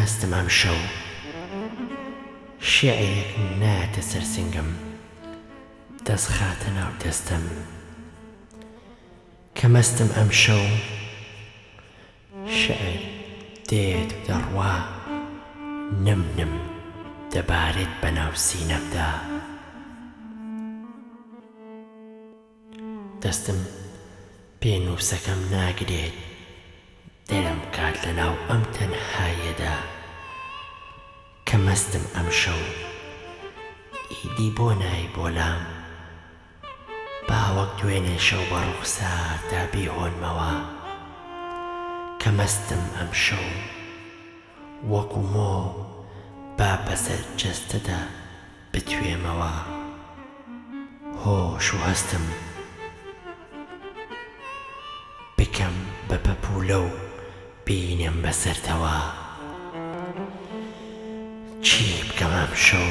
مەستم ئەمشەو. شیعرێک نایەتە سەر سنگم دەست خاتە ناو دەستم. کە مەستم ئەمشەو شیعر دێت و دەڕوا نم نم دەبارێت بەناو سینەمدا. دەستم پێنووسەکەم ناگرێت دەرم کات لەناو ئەم تەنهاییەدا کە مەستم ئەمشەو ئیدی بۆ نای بۆ لام با وەک دوێنێ شەو بە ڕوخسارتا بیهۆنمەوە کە مەستم ئەمشەو وەکو مۆ با بەسەر جەستەدا بتوێمەوە هۆش و هەستم بکەم بە پەپوولە و بینێم بەسەرتەوە چی بکەم ئەمشەو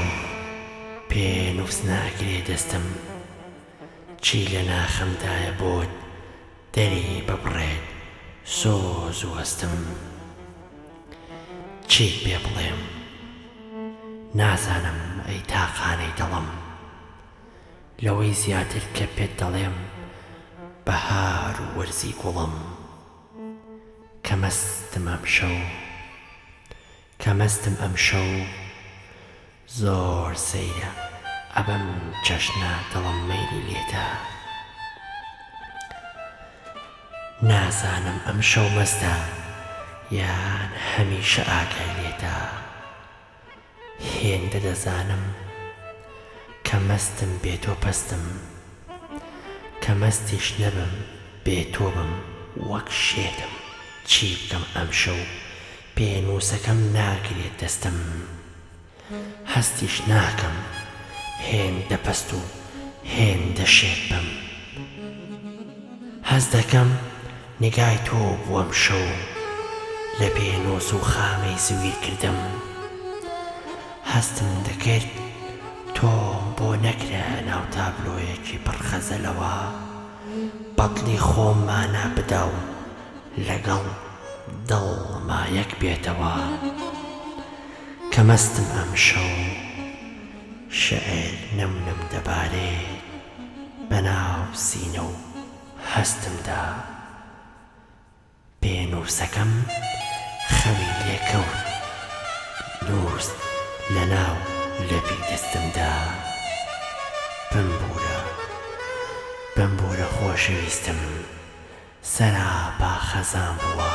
پێنووس ناگرێ دەستم چی لە ناخمدایە بۆت دەری ببڕێت سۆز و هەستم چیت پێ بڵێم نازانم ئەی تاقانەی دڵم لەوەی زیاتر کە پێت دەڵێم بەهار و وەرزی گوڵم کە مەستم ئەمشەو کە مەستم ئەمشەو زۆر سەیرە ئەبەم چەشنە دڵم مەیلی لێتە نازانم ئەمشەو مەستە یان هەمیشە ئاگای لێتە هێندە دەزانم کە مەستم بێ تۆ پەستم کە مەستیش نەبم بێ تۆ بم وەک شێتم چی بکەم ئەمشەو پێنووسەکەم ناگرێت دەستم هەستیش ناکەم هێندە پەست و هێندە شێت بم هەست دەکەم نیگای تۆ بوو ئەمشەو لە پێنووس و خامەی زویر کردم هەستم دەکرد تۆم بۆ نەکرایە ناو تابلۆیەکی پڕ خەزەلەوە بەدڵی خۆم مانا بدا و لەگەڵ دڵما یەک بێتەوە کە مەستم ئەمشەو شیعر نم نم دەبارێت بەناو سینە و هەستمدا پێنووسەکەم خەوی لێ کەوت نووست لەناو لەپی دەستمدا بمبوورە بمبوورە خۆشەویستم سەراپا خەزان بووە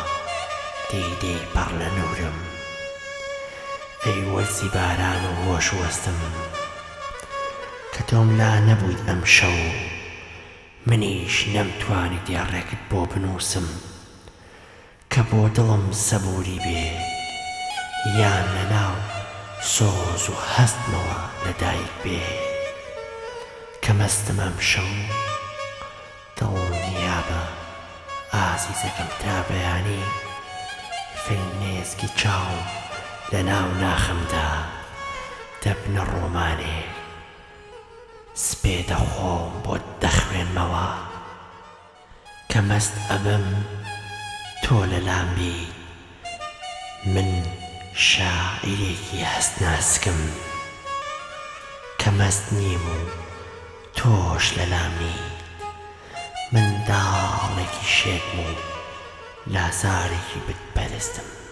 دیدەی پڕ لە نوورم ئەی وەرزی باران و هۆش وەستم کە تۆم لا نەبوویت ئەمشەو منیش نەمتوانی دێڕێکت بۆ بنووسم کە بۆ دڵم سەبووری بێ یان لە ناو سۆز و هەستمەوە لە دایک بێ کە مەستم ئەمشەو دڵنیابە ئازیزەکەم تا بەیانی فرمێسکی چاوم لە ناو ناخمدا دەبنە ڕۆمانێک سپێدە خۆم بۆت دەخوێنمەوە کە مەست ئەبم تۆ لەلام بیت من شاعیرێکی هەست ناسکم کە مەست نیم و تۆش لەلام نیت منداڵێکی شێتم و لازارێکی بت پەرستم.